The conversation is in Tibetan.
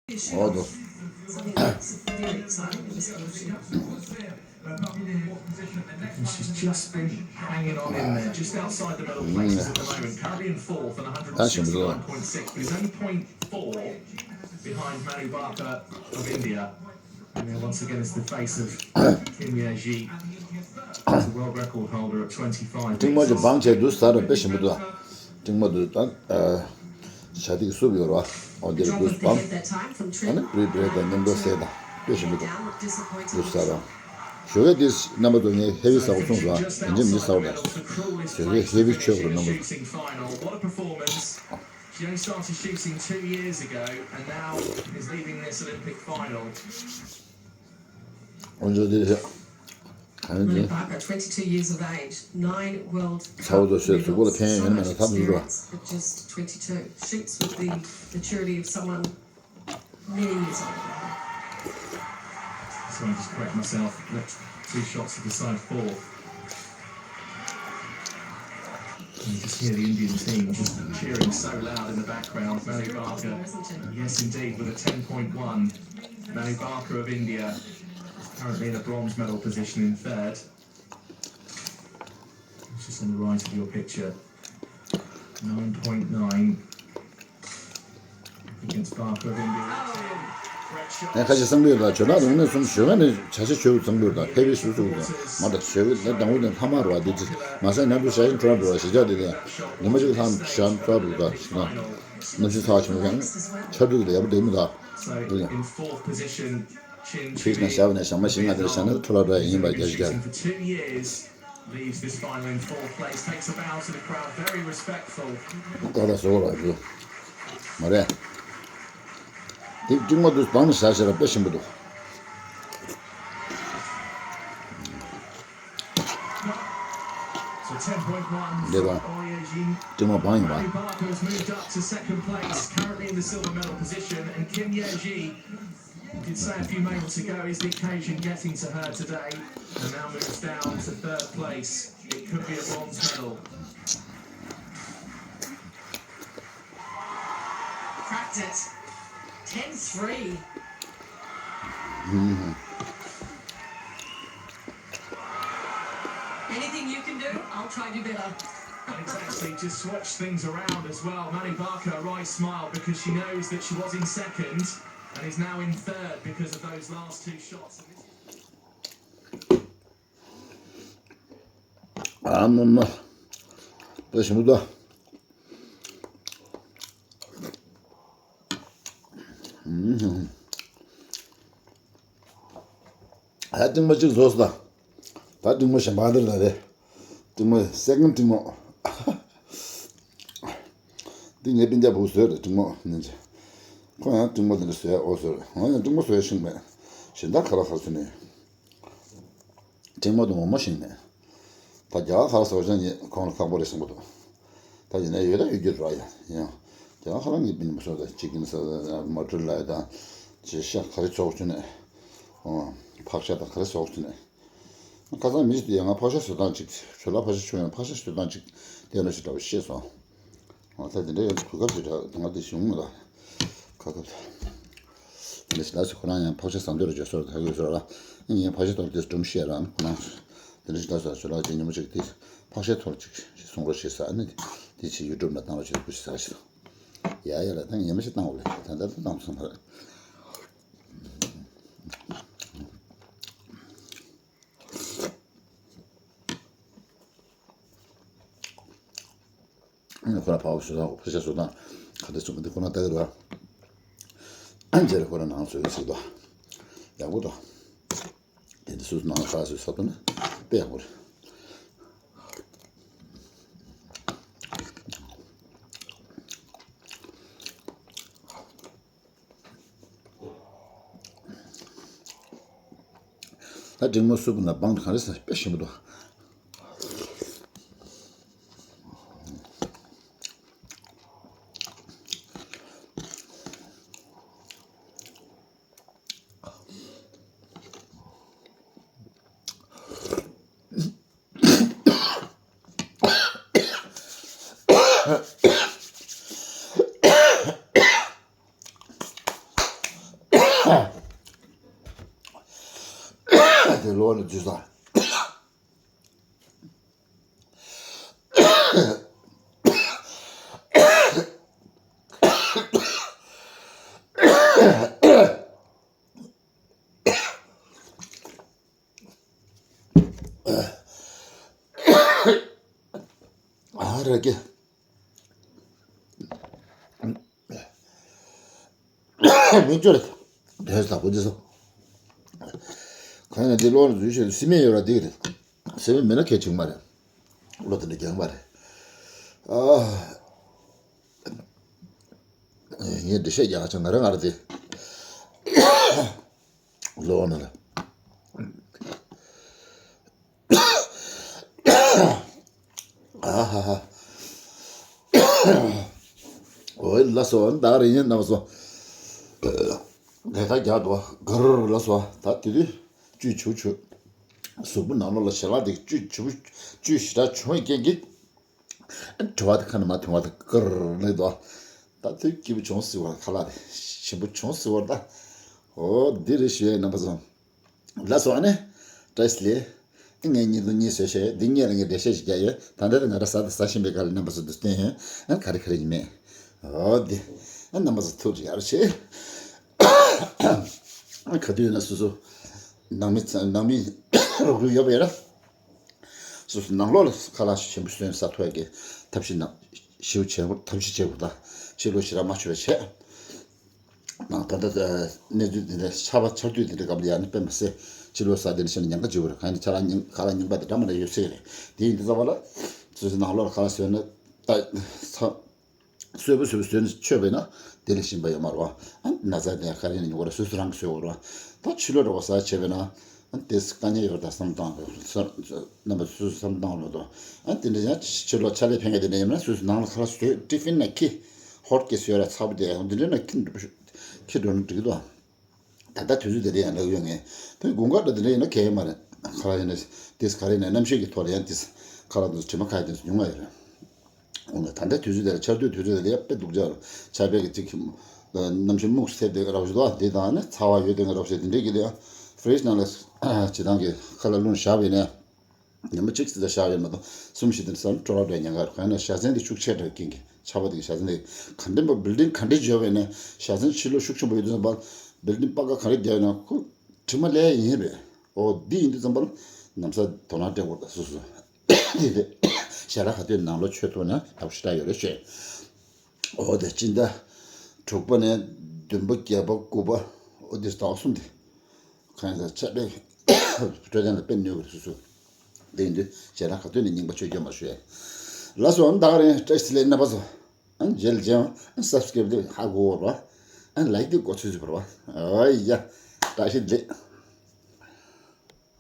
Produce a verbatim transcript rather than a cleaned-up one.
She's just been hanging on in there, just outside the medal places at the moment. Currently in fourth and one hundred sixty-nine point six, but he's only point four behind Manu Bharkar of India. And then once again, it's the face of Kim Ye-ji. He's a world record holder at twenty-five. ཏིང་མ་ཅིག་བང་བྱས་འདུག་ཟེར་ར་དཔེ་ཞིམ་པོ་འདུག་ཏིང་མ་འདུག་ད། བྱ་ཏིག་སུབ་ཡོད་ར། འོ་འདིར་འདུག་བང་། ཨ་ནི་བྲེ་བྲེ་དང་མཉམ་དུ་ཟས་དང་དཔེ་ཞིམ་པོ་འདུག་འདུག་ཟེར་ར། ཞོགས་ཀས་འདི་རྣམ་པ་ཚོ་ངས་ཧེ་བི་ཟ་བ་གསུངས་སོང་། ཡིན་གཅིག་མིན་གཅིག་ཟ་བ་དང་། ཞོགས་ཀས་ཧེ་བི་མཆོད་དགོས་རྣམ་པ་ཚོ། She only started shooting two years ago and now is leading this Olympic final. འོན་ཀྱང་དེ་རེད། གང་ཡིན་དེ། At twenty-two years of age, nine world ཚ་བོ་དང་ཤོད་གཟུགས་པོ་ལ་ཕན་ཡོན་མེད་ན་ཐབས་མི་འདུག་ལ། At just twenty-two, shoots with the maturity of someone many years older. So I just correct myself. Two shots to decide four. You just hear the Indian team just cheering so loud in the background. Manu Bharkar, yes indeed, with a ten point one. Manu Bharkar of India, currently in a bronze medal position in third. It's just on the right of your picture. Nine point nine. ངས་ཁ་ཤས་བསམ་གྱི་ཡོད་ལ། ཇོ་ནག་རང་ནས་གསུམ་ཞོལ་ཁ་ནས་བྱ་ཤ་ཆོས་བསམ་གྱི་ཡོད་ལ། ཕེ་བི་སུ་སུ་དང་མ་དང་ཞོལ་ཁ་ནས་དང་པོ་ནས་ལྷ་མ་རུ་བ་འདི་ཚེ་མ་ས་ཉམས་པོ་ཞ་ཞིང་ཁྲོ་བ་འགྲོ་བ་ཞེ་ཆགས་དེ་ལས་ཉི་མ་གཅིག་ལྷམ་ཞམ་ཚ་རུ་ད་ཞིག་ན་གནམ་ཤིང་ཚ་བ་ཆེན་པོ་ཀྱང་ཆར་དུས་ལ་ཡག་པོ་དེ་མི་ད། ཕིག་ན་ཞབས་ནས་ཞག་མ་ཞིག་ང་དེར་བཞག་ན་ཐུ་ལ་འགྲོ་ཡ་ཡིན་པ་རྒྱ་ཆེ་རྒྱ། Leaves this final in fourth place, takes a bow to the crowd, very respectful. ད་ལྟ་བཟོ་བ་རེད། མ་རེད། དེ་ཏིང་མ་དུས་བང་ནས་བཞག་བཞག་ལ་དཔེ་ཞིམ་པོ་འདུག So ten point one འདི་ལ་for Ore Yejin. ཏིང་མ་བང་ཡིན་པ། Manu Bharkar has moved up to second place, currently in the silver medal position, and Kim Ye-ji, you could say a few moments ago, is the occasion getting to her today, and now moves down to third place. It could be a bronze medal. Cracked it. Ten three. Anything you can do, I'll try to do better. And it's actually just swatched things around as well. Manu Bharkar, a wry smile because she knows that she was in second and is now in third because of those last two shots. And this is ཨ་མ་མ། དཔེ་ཞིམ་པོ་འདུག་ཨ་ཏིང་མ་གཅིག་བཟོས་ད། ད་ཏིང་མ་གཞན་པ་འདིར་ད་རེད། ཏིང་མ་སེ་ཀན་ཏིང་མ། འདི་ངའི་སྤུན་ཀྱག་བུ་བཟོས་རེད་ཏིང་མ་ནི། ཁོ་ཡང་ཏིང་མ་འདི་འདྲ་བཟོས་ཨོ་བཟོས་རེད། ང་ཡང་ཏིང་མ་བཟོས་ཤེས་མེད། གཞན་དག་ག་ར་ག་ར་བཟོས་ནས། ཏིང་མ་དང་མོག་མོག་ཤེས་མེད། ད་རྒྱ་གར་ཁ་ལ་ཟ་བ་ཅན་ངས་ཁོང་ལ་ཁག་པོ་རེད་བསམ་གི་འདུག་ད་ཡིན་ན་ཡོད་ད་ཡོད་རྒྱུ་རེད་ཡ། ཡང་རྒྱ་གར་ཁ་ལ་ངས་པིན་མ་སོང་ད་ཅི་ཀིན་ཟ་ད་མ་ཊར་ལ་ད་ཅི་ཤ་ག་རེ་ཚོགས་བྱུང་ནས། ཨོ། ཕག་ཤ་དང་ག་རེ་ཚོགས་བྱུང་ནས། ཁ་སང་མི་ཞིག་དེ་ཡང་ང་ཕག་ཤ་བཟོ་སྟངས་ཅིག་ཇོ་ལགས་ཕག་ཤ་ཆུང་ཡང་ཕག་ཤ་བཟོ་སྟངས་ཅིག་དེ་འདྲ་ཞིག་འདྲ་བོ་ཤེས་སོང་། ཨོ་ད་དེ་འདྲ་ཡང་གོ་སྐབས་ཅིག་འདྲ་ང་དེ་བྱུང་མ་ད། ཁ་ཁ། དེ་ལས་ལ་སོ་ཁོ་རང་ཡང་ཕག་ཤ་ཟ་འདོད་ར་བྱོས་སོ་ད་གི་སོ་ར། ངས་ཕག་ཤ་ཐོར་དེ་སྒྲུང་བཤད་རང་ཁོ་རང་། དེ་འདྲ་ཞིག་ལ་སོ་ཇོ་ལགས་ཀྱི་ཉིན་མོ་ཅིག་དེ་ཕག་ཤ་ཐོར་ཅིག་གསུང་རོགས་བྱེད་ས་ནི་དེ་ཅི་ཡུ་ཊུབ་ལ་བཏང་རོགས་བྱེད་སྐུ་ཞིག་ཟ་ཞིག་ཡ་ཡ་ལ་ད་ངས་མ་ཤི་བཏང་བ་ལས་ད་ད་ད་བཏང་སོང་། ཁོ་རང་ཕག་པ་བཟོ་སྟངས་ཕག་ཤ་བཟོ་སྟངས་ག་འདྲ་བཟོ་མི་འདུག་ཁོ་རང་ལྟ་གི་རེད་བ། རྗེས་ལ་ཁོ་རང་ནང་བཟོ་གི་ཟེར་དོ། ཡག་པོ་དང་། དེ་འདྲ་སུ་ནང་ཁ་སུ་ཟ་ཐུབ་ན་དཔེ་ཡག་པོ་རེད། ད་འབྲིང་མོ་སུབ་ན་བང་གང་རེད་ཟེར་དཔེ་ཞིམ་པོ་འདུག་དེ་ལོག་ནས་འཛུལ་ས། ཨ་ར་གེ། མི་སྐྱོ་རེད། དེ་ཟ་པོ་འདི་སོ། གང་ཡང་འདི་ལོག་ལ་འཛུལ་ཤེས་སི་མེ་ཡོད་ར་འདི་རེད། སི་མེ་མེད་ན་གལ་ཆེན་མ་རེད། བློ་དེ་འདྲ་རྒྱང་མ་རེད། ཨ། ངས་འདི་བཤད་རྒྱག་ཆ་ང་རང་ང་ར་དེ། ལོག་ན་ལ། ཨ་ཧ་ཧ། འོ་ལགས་སོ། ད་རིང་ཡིན་ནམ་སོ། ལས་ཀ་རྒྱག་འདུག་གར་ལགས་སོ། ད་དེ་དུས་བཅུད་ཆུ་ཆུ། གཟུགས་པོ་ནང་ལོགས་ལ་ཞལ་ལག་དེ་བཅུད་ཆུ་བཅུད་ཞེ་དྲག་བྱུང་བའི་རྐྱེན་གྱིས། བྲོ་བ་དེ་ཁ་ནས་མར་ཐོན་པ་དེ་གར་ལས་འདུག་ད་དུས་སྐྱིད་པོ་བྱུང་ཟེར་བ་ཁ་ལག་དེ་ཞིམ་པོ་བྱུང་ཟེར་བ་ད། འོ་འདི་རེད་ཞུ་ཡ་ཡིན་ནམ་སོ། ལགས་སོ། ཨ་ནི། བཀྲ་ཤིས་བདེ་ལེགས། ངས་བརྙན་ཐུང་གཉིས་བཟོས་བྱས། འདི་གཉིས་ལ་ངས་འགྲེལ་བཤད་ཞིག་རྒྱག་ཡོད། ད་ལྟ་ང་རང་ཟ་དང་ཟ་བཞིན་པའི་སྐབས་ལ་རྣམ་པ་ཚོ་འདུག་སྟེ། ཨ་ག་རེ་ག་རེ་ཡིན་མེད། འོ་འདི། ཨ་རྣམ་པ་ཚོ་ཐུགས་རྗེ་ཆེ། ཨ་ག་དུས་ན་སོ་སོ། ནང་མི་ཚ་ནང་མི་རོགས་རུ་ཡོད་པ་ཡོད་ན། སོ་སོ་ནང་ལོགས་ལ་ཁ་ལག་ཞིམ་པོ་བཟོས་ཟ་ཐུབ་ཡ་གི་ཐབས་ཤེས་ནང་ཞིབ་བྱེད་དགོས། ཐབས་ཤེས་བྱེད་དགོས། ད་ཕྱི་ལོགས་ཞེ་དྲག་མ་ཆུ་བའི་ཆེད། ནང་ད་ལྟ་གནས་ཚུལ་དེ་འདྲ་ཆར་པ་ཆར་དུས་དེ་འདྲ་སྐབས་ལ་ཡང་ནི་དཔེ་མ་སྲིད་ཕྱི་ལོགས་ཟ་དེ་འདྲ་བྱས་ན་ཉེན་ཁ་ཆེ་བོ་རེད། གང་ཡིན་ན་ཆ་ལག་རྙིང་ཁ་ལག་རྙིང་པ་དེ་འདྲ་མི་འདྲ་ཡོད་ཚད་རེད། དེ་ཡིན་དུས་ཙམ་པ་ལ་སོ་སོའི་ནང་ལོགས་ལ་ཁ་ལག་བཟོས་ན་ད་ཚ་སོས་པོ་སོས་པོ་བཟོས་ནས་མཆོད་པས་ན་དེ་ལས་ཞིམ་པ་ཡོད་མ་རེད་པ། ཨ་ན་ཚ་དེ་ག་རེ་ཡིན་ན་ཉོ་གི་རེད། སོ་སོ་རང་གིས་བཟོས་དགོས་རེད་པ། ད་ཕྱི་ལོགས་འགྲོ་བ་ཟ་བྱས་པས་ན། ཨ་དེ་དཀའ་ངལ་ཡོད་རེད། ད་བསམ་བཏང་རེད། རྣམ་པ་སོ་སོ་བསམ་བཏང་རོགས་དང་། ཨ་དེ་འདྲ་ཡང་ཕྱི་ལོགས་ཕྱག་ལས་ཕན་མཁན་དེ་འདྲ་ཡིན་ན་སོ་སོ་ནང་ལ་ཁ་ལག་བཟོས། ཏི་ཕིན་ནང་འཁྱེར། ཧོཊ་གེ་བཟོས་ར་ཚ་པོ་དེ་འདི་འདྲ་ནང་འཁྱེར་འཁྱེར་འགྲོ་ན་འགྲིག་གི་འདུག་ད་ལྟ་དུས་ཚོད་དེ་འདྲ་ཡང་ལབ་ཡོད་ངས། དེ་དགུན་ཁ་འདྲ་དེ་འདྲ་ཡིན་ན་གལ་ཡོད་མ་རེད། ཁ་ལག་ཡིན་ན་དེ་ག་རེ་ཡིན་ན་གནམ་གཤིས་ཀྱི་ཐོག་ལ་ཡང་དེ་ཁ་ལག་དེ་དྲི་མ་ཁ་ཡ་དེ་ཉུང་བ་ཡོད་རེད། འོ་ན་ད་ལྟ་དུས་ཚོད་དེ་ལ་ཆར་དུས་དུས་ཚོད་དེ་ལ་ཡ་དཔེ་སྡུག་ཅག་རེད། ཆར་པའི་གི་ཅིག་གནམ་གཤིས་སྨུག་ཐེབས་དེ་ར་བ་ཞིག་འདུག་དེ་དང་ནི་ཚ་བ་ཡོད་དེ་ང་ར་བ་ཞིག་དེ་འདྲའི་གི་དེ་ཡང་ཕི་རིཇ་ནང་ལ་ཇི་ལྟར་གི་ཁ་ལག་བླུགས་བཞག་པ་ཡིན་ན། ཉི་མ་གཅིག་ཙམ་བཞག་ཡོད་མ་གཏོགས་གསུམ་བཞི་དེ་འདྲ་ཟ་ན་སྤྲོ་བ་འདྲ་ཉེན་ཁ་རེད། གང་ཡིན་ན་བཞའ་ཚན་དེ་ཤུགས་ཆེ་དྲགས་རྐྱེན་གྱིས་ཆར་པ་དེ་གི་བཞའ་ཚན་དེ་ག་འདྲ་པ་བིལ་ཌིང་ག་འདྲ་འཇོག་པ་ཡིན་ན་བཞའ་ཚན་ཕྱི་ལོགས་ཤུགས་ཆེན་པོ་ཡོད་དུས་ཙམ་པ་ལ་བིལ་ཌིང་པ་ཀ་ག་རེ་རྒྱག་ཡོད་ན་ཁོ་དྲི་མ་ལས་ཡིན་པས། འོ་འདི་ཡིན་དུས་ཙམ་པ་ལ་ན་ཚ་དོ་སྣང་སྤྲད་དགོས་རེད། སོ་སོ་དེ་དེ་ཞལ་ལག་ག་དུས་ནང་ལོགས་མཆོད་ཐུབ་ན་ཡག་པོ་ཞེ་དྲག་ཡོད་རེད་ཤག་འོ་དེ་སྤྱི་ཟླ་དྲུག་པ་ནས་བདུན་པ་བརྒྱད་པ་དགུ་པ་འོ་དེ་ཟླ་བ་གསུམ་དེ། གང་ཡིན་ཟེར་ཆར་པའི་སྤྲོད་བསྟེན་ལ་དཔེ་གནོད་པ་རེད་སོ་སོ། དེ་ཡིན་དུས་ཞལ་ལག་ག་དུས་ནས་རྙིང་པ་མཆོད་རྒྱུ་མ་ཞུ་ཡ། ལགས་སོ། ཨ་ནི་ད་ག་རེད། བཀྲ་ཤིས་བདེ་ལེགས་རྣམ་པ་ཚོ། ཨ་ནི་རྗེས་ལ་མཇལ་ཡོང་། ཨ་ནི་སབ་སི་ཀེ་རེབ་དེ་ཧ་གོ་བ་རེད་པ། ཨ་ནི་ལའིཀ་དེ་གོ་ཚོད་ཚོད་པ་རེད་པ། ཨོ་ཡ། བཀྲ་ཤིས་བདེ་ལེགས།